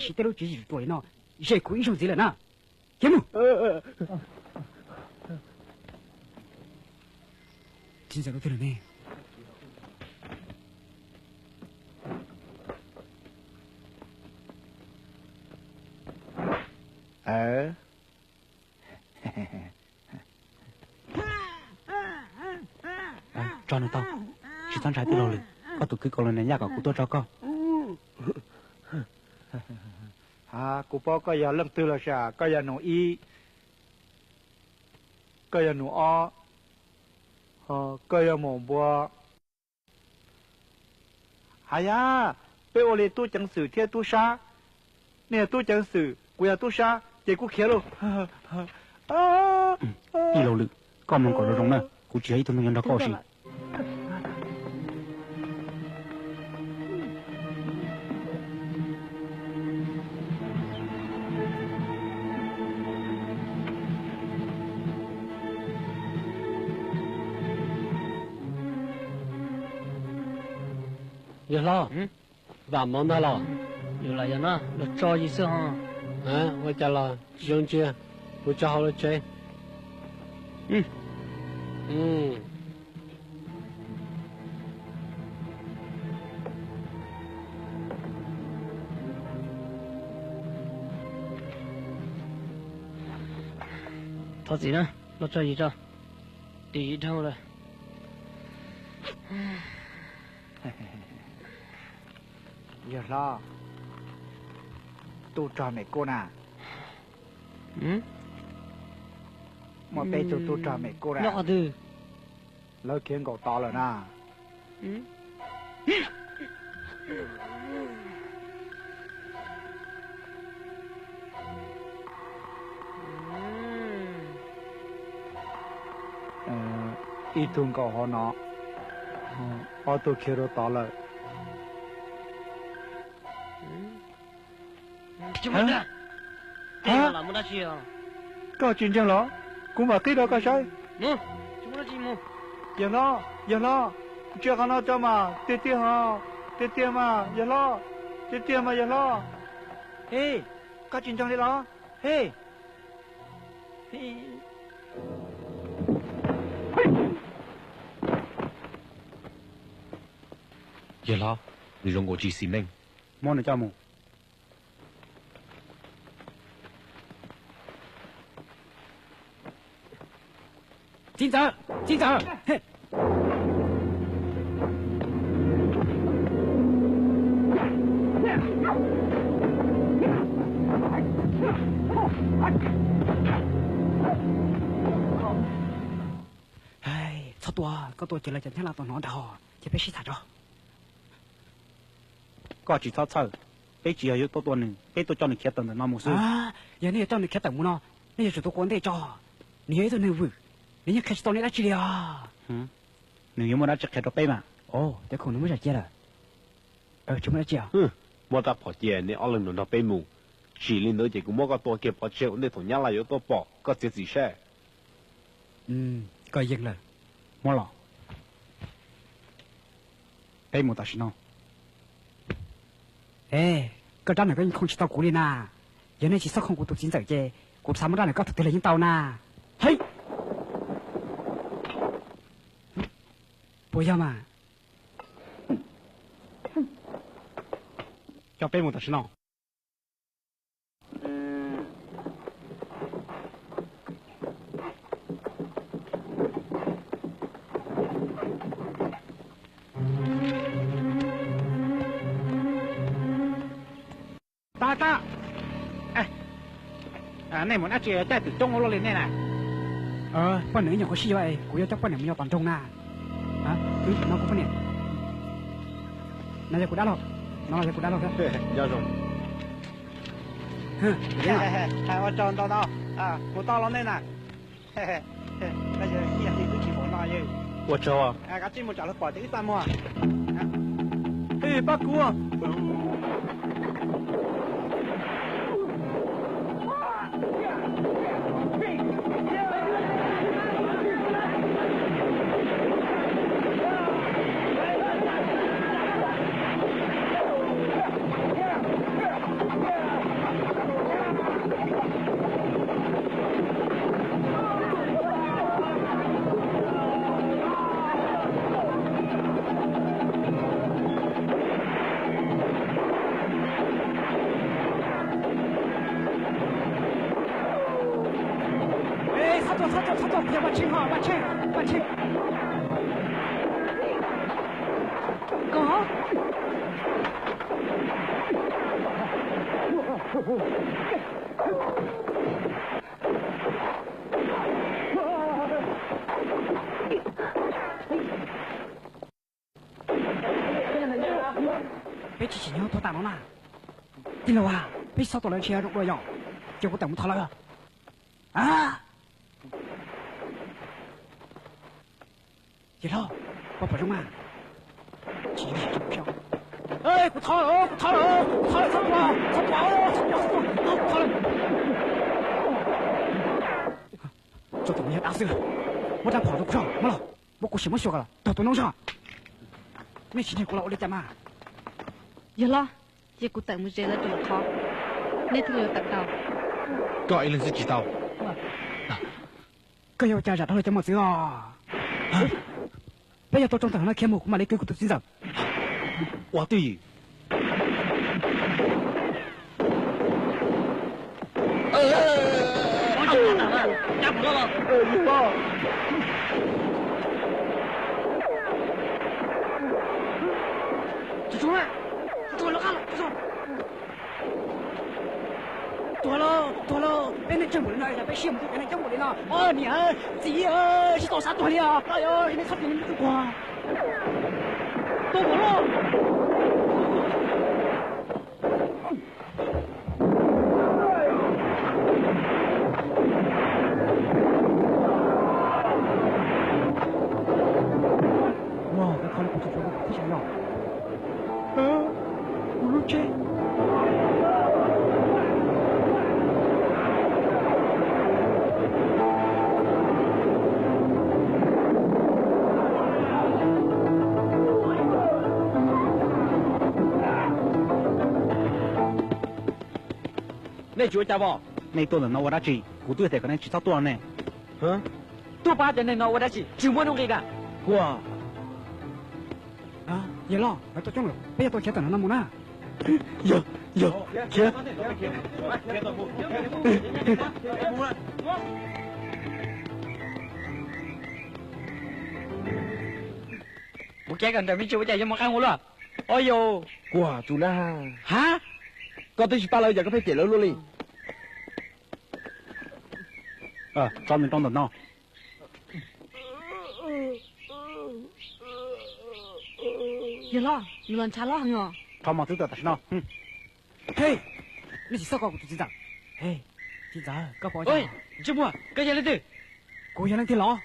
Tsis tej lub tswv yim ruam li no, ze kuv ib zaug ntxiv lawm na. Cia mus. Txiv ntxawm lub twg lawm ne? Tso nws tau, tsis txhob ntshai tij laug Lwm, koj tus kwv Kaus Lis Nas Yaj kom kuv tuaj tso koj. Ha, kuv paub koj yog leej twg los sav, koj yog nus ib, koj yog nus ob, koj yog maum npua. Ha ya, peb ua li tub ceev xwm thiab tub sab. Nej yog tub ceev xwm, kuv yog tub sab, ces kuj khiav lauj. Tij laug Lwm, koj mloog kom zoo zoo na, kuv tsis yog ib tug neeg yuav nrog koj ua si. Yawg hlob, vam mov ntag los? Yus lam yog no, los tso yus xwb ho. Ua cas los tsis zoo ntsia, kuv tso hauv lub tsev. Thov txim na, los tso yus tso, dim yus dhau lawm. Yawg hlob, tub rog mem kuj na. Muaj peb tug tub rog mem kuj na. Lawv khiav nkaum tod lawm na. Ib tug nkaum hauv no, ob tug khiav rau tod lawm. Koj tsis ntseeg los? Kuv mam qhib rau koj saib. Yawg hlob, yawg hlob, ntsia qhov no tso mas, tiag tiag ho, tiag tiag mas yawg hlob, tiag tiag mas yawg hlob. He, koj tsis ntseeg li los? He. Yawg hlob, nws zoo nkaus tsis xis neej. Muab nws coj mus. Txiv ntxawm, txiv ntxawm. Txhob tua, koj tua ces lawv cov nyab laj tuaj hnov ntag, ces peb sib tham tso. Koj tsis txhob txhawj, peb tsis yog yuav tuaj tua nws, peb tuaj coj nws khiav tawm ntawm no mus xwb. Yog nej yuav coj nws khiav tawm mus no, nej yuav tsum tua ua ntej tso. Nws yog ib tug neeg vwm, nws yeej qhia tsis tau nej dab tsi li os. Nws yuav muaj dab tsi qhia rau peb mas. Cov khoom nws muab zam cia lawm. Tsis muaj dab tsi os. Muab rab phom cia, nej ob leeg nrog nrog peb mus. Tsim li ntawd ces kuv muab koj tua kiag pov tseg ua ntej thaum nyab laj yuav tuaj pom, koj txiav txim saib. Koj yeej lawm. Muab los. Peb mus tam sim no. E, koj rab ntawm koj yeej khooj tsis tau kuv li na. Yog nej tsis txhob khooj kuv tus txiv ntxawm ces kuv xav muab rab ntawm koj tus twg los yeej tau na. Puas yog mas? Coj peb mus tam sim no. Tab tab, nej mus dab tsi caij twm coob ua luaj li nej na? Poj niam, ib nyuag qhuav sib yuav es kuv yuav coj poj niam mus yos tom nroog na. No kuv poj niam, no yog kuv dab laug, no yog kuv dab laug. Ua tsaug ntau ntau, mus tau los nej na. Ua tsaug. Kav tsij mus tsam lawv pom ces wb xa muag. Pab kuv. Txhob txhob txhob txhob, kuv yog Vaj Tsheej os, Vaj Tsheej, Vaj Tsheej. Koj. Peb tsis tsim nyog tuag tas no na. Tij laug, peb tsis txhob tua lawv ntshe zoo dua yom. Ces kuv tawm mus thov lawv. Yawg hlob, pom pom zoo mas. Kuv thov lawm, kuv thov lawm, kuv thov lawm, txhob tua, txhob tua, txhob tua, txhob tua, kuv thov lawm. Tso tus no yog dab xwb, muab rab phom rau kuv zog, muab los, muab kuv sim muab xyuas kom los tog tus noob zog. Nej tsis nrog kuv los ua li cas mas? Yawg hlob, cia kuv tawm mus ze lawv rau lawv qhov, nej thiaj li yuav tawm tau. Koj ib leeg xwb tsis tau. Koj yog ua cas zam rau lawv cov mos txwv os? Peb yog tuaj tso ntawm no khiav mus kuv mam li kwv kuv tus txiv ntxawm. Ua twj ywm. Tuag lauj, tuag lauj, peb neeg tsawg npaum li no, peb siab mus twb peb neeg coob npaum li no. Niam, txiv, sib tau sab tuag li os. Nej txhob tias nej twb tuag. Tuag npaum lauj. Ua, koj kho li kuv tsis tshua tib sab yog kuv lub tsheb. Nej tsis ua cas os? Nej tuaj ntawm no ua dab tsi? Kuv twb hais tias kom nej tsis txhob tuaj ne. Tuaj pab cov neeg no ua dab tsi? Tsis muaj nuj nqis na. Ua, yawg loj, lawv tuaj coob lawm, peb yuav tau khiav tawm ntawm no mus na. Yog, yog, khiav. Mus khiav kom nrawm me ntsis ua cas yuav mus qeej ua luaj. Os yos. Kuam tus na. Ha? Koj twb tsis pab lawv, cas koj pheej cem lawv luaj li? Tso nws rau ntawm no. Yawg loj, nws los ntshav loj heev os. Rho mos txwv tawm tam sim no. Hej, nej tsis txhob kov kuv tus txiv ntxawm. Hej, txiv ntxawm, koj pom, ntsej muag, koj yog leej twg? Kuv yog leej twg los?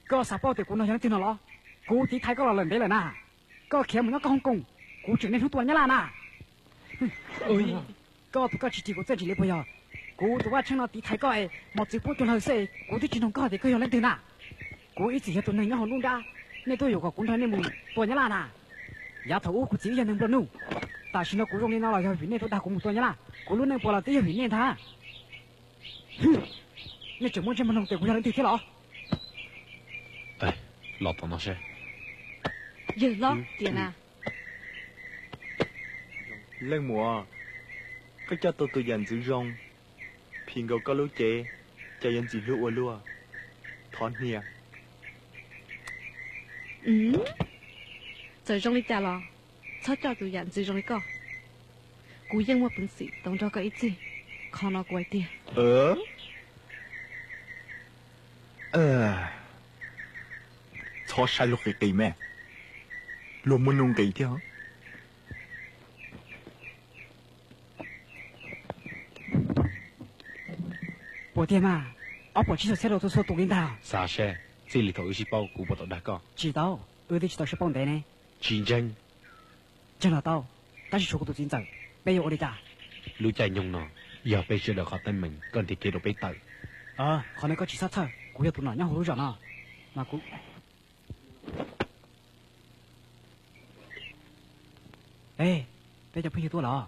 Koj xav paub tias kuv no yog leej twg no los? Kuv tiv thaiv koj los lawm ntev lawm na. Koj khiav mus nyob koj Hong Kong, kuv tseem niaj hnub tuaj Nyab Laj na. Koj tus koj tsis ris kuv txawj ntsis li puas yog? Kuv tus Vaj Tsheej no tiv thaiv koj es mos txwv pub cuag lawg xwb, kuv twb tsis nug koj tias koj yog leej twg na. Kuv ib txwm yog tus neeg nyob hauv nruab nrab, nej tuaj yuam kom kuv nrog nej mus tua Nyab Laj na. Yav thaum ub kuv txiv wb yog neeg nplua nuj, tam sim no kuv zoo li no los yog vim nej tuaj dag kuv mus tua Nyab Laj, kuv lub neej puas los twb yog vim nej ntag. Nej tseem muaj ntsej muag nug tias kuv yog leej twg thiab los? Los tom no seb. Yawg hlob tias na. Leej muam, koj coj tau tus yam ntxwv zoo, phim nkaus koj lub cev, cas yuav ntxim hlub ua luaj. Thov hnia. Txawm zoo li cas los txhob coj tus yam ntxwv zoo li koj. Kuv yeej muaj peev xwm tau nrog koj ib txhis, qhov no kuv hais tiag. Txhob saib luag qis qis me, luag muaj nuj nqis thiab. Puas tiag mas, ob puas tsib caug txhiab rau txhua txhua tus li ntag. Xav seb, txij li thaum wb sib paub kuv puas tau dag koj? Tsis tau, wb twb tsis tau sib paub ntev ne. Tsis ntseeg. Ntseeg los tau, tab sis tshuav kuv tus txiv ntxawm, peb yuav ua li cas? Lub caij nyoog no, yog peb sawv daws qhov teeb meem koj nrhiav kev rau peb tawm. Qhov no koj tsis txhob txhawj, kuv yog tus nom nyob hauv lub zos no, mas kuv Peb cov phooj ywg tuaj los?